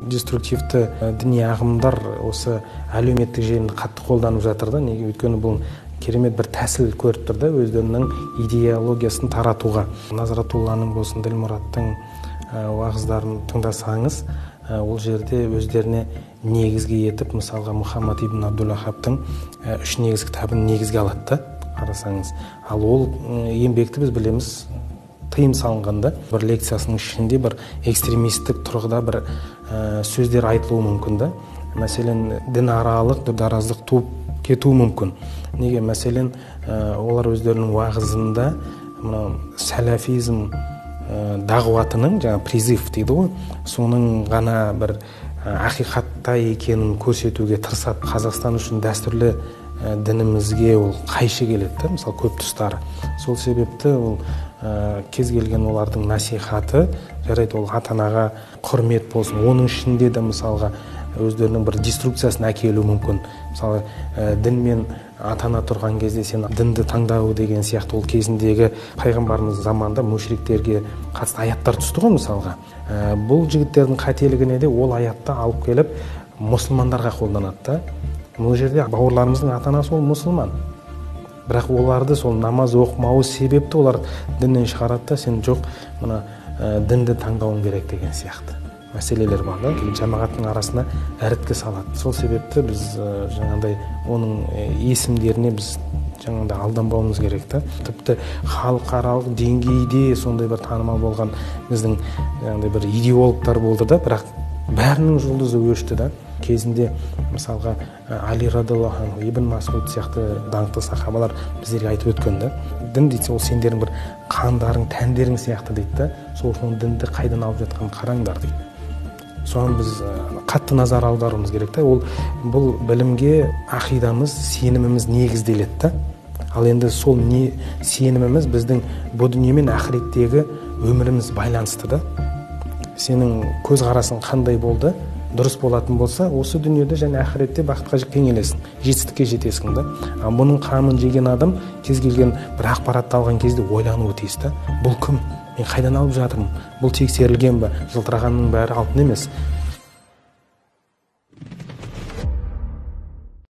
Деструктивті діни ағымдар осы әлеуметтік желіні қатты қолданып жатыр да. Неге? Өйткені бұл керемет бір тәсіл көріп тұр да өздерінің идеологиясын таратуға. Назратулланың болсын, Ділмұраттың уағыздарын тыңдасаңыз, ол жерде өздеріне негізгі етіп, мысалға, Мұхаммад ибн Абдул-Вахабтың үш негізгі кітабын негізге алады да, қарасаңыз. Ал ол еңбекті біз білеміз, тыйым салынғанда бір лекциясының ішінде бір экстремистік тұрғыда бір сөздер айтылуы мүмкін да. Мәселен, дінаралық наразылық туып кетуі мүмкін. Неге? Мәселен, олар өздерінің уағызында мынау сәләфизм дағуатының, жаңа призыв дейді ғой, соның ғана бір ақиқатта екенін көрсетуге тырысады. Қазақстан үшін дәстүрлі дінімізге ол қайшы келеді да, мысалы, көп тұстары. Сол себепті ол кез келген олардың насихаты, жарайды, ол ата-анаға құрмет болсын, оның ішінде де мысалға өздерінің бір деструкциясын әкелуі мүмкін. Мысалы, дін мен ата-ана тұрған кезде сен дінді таңдау деген сияқты, ол кезіндегі пайғамбарымыз заманында мушриктерге қатысты аяттар түсті ғой, мысалға. Бұл жігіттердің қателігіне де ол аятты алып келіп мұсылмандарға қолданады да. Бұл жерде бауырларымыздың ата-анасы ол мұсылман, бірақ оларды сол намаз оқымауы себепті олар діннен шығарады да, сен жоқ, мына дінді таңдауың керек деген сияқты мәселелер бар да, жамағаттың арасына іріткі салады. Сол себепті біз жаңағыдай оның есімдеріне біз жаңағыдай алданбауымыз керек та. Тіпті халықаралық деңгейде сондай бір танымал болған біздің жаңағыдай бір идеологтар болды да, бірақ бәрінің жұлдызы өшті да. Кезінде мысалға Али радиаллаху анху, Ибн Масуд сияқты даңқты сахабалар біздерге айтып өткен да, дін дейді, ол сендердің бір қандарың, тәндерің сияқты дейді да, сол үшін дінді қайдан алып жатқанын қараңдар дейді. Соған біз қатты назар аударуымыз керек та. Ол бұл білімге ақидамыз, сеніміміз негізделеді да. Ал енді сол не сеніміміз біздің бұ дүние мен ақыреттегі өміріміз байланысты да. Сенің көзқарасың қандай болды, дұрыс болатын болса, осы дүниеде және ақыретте бақытқа кенелесің, жетістікке жетесің да. Ал бұның қамын жеген адам кез келген бір ақпаратты алған кезде ойлануы тиіс та. Бұл кім? Мен қайдан алып жатырмын? Бұл тексерілген бе? Жылтырағанның бәрі алтын емес.